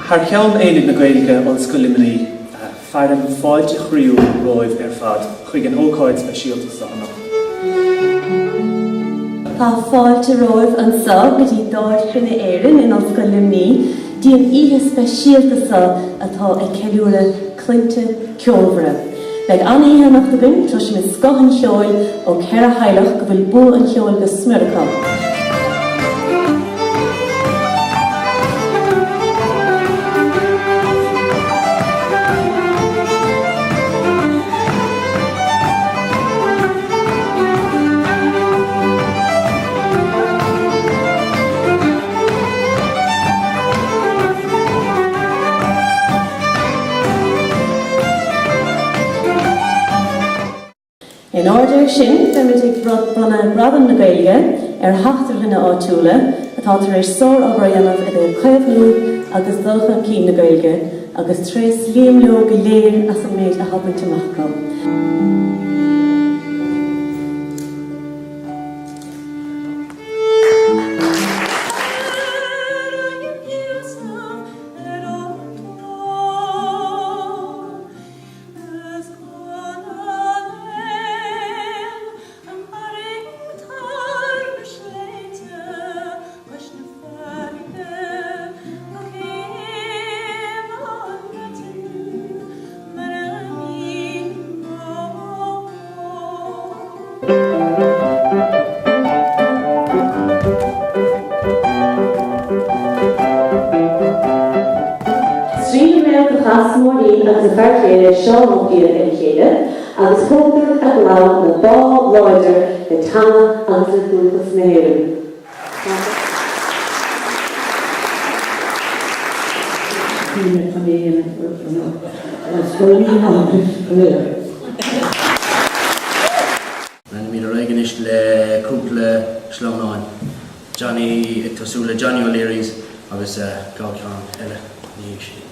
Thar cheann Aonad na Gaeilge, Ollscoil Luimnigh, fearaim fáilte chroíúil romhaibh ar fad chuig an ócáid speisialta seo anocht. Tá fáilte romhaibh anseo go dtí Dáil Chruinne Éireann in Ollscoil Luimnigh dtí an oíche speisialta seo atá ag ceiliúradh claimhte ceolmhara. Beidh an-oíche anocht againn, cloisfimid scoth an cheoil ó 4 theaghlach go bhfuil bua an cheoil go smior acu. In airde air sin, beimid ag bronnadh Gradam na Gaeilge ar sheachtar dhuine áitiúla atá tar éis sár-obair a dhéanamh i dtaobh caomhnú agus dul chun cinn na Gaeilge agus tréaslaím leo go léir as an méid atá bainte amach acu. Trína mbéalta a chas Máirín agus a fear céile Seán Ó Fiaich ar a chéile agus thógadar a gclann le bá láidir le teanga agus le dúchas na hÉireann. Leanfaimid ar aghaidh anois le cúpla sleamhnán. Johnny, ag tosú le Johnny O'Leary's agus dá cheann eile ina dhiaidh sin.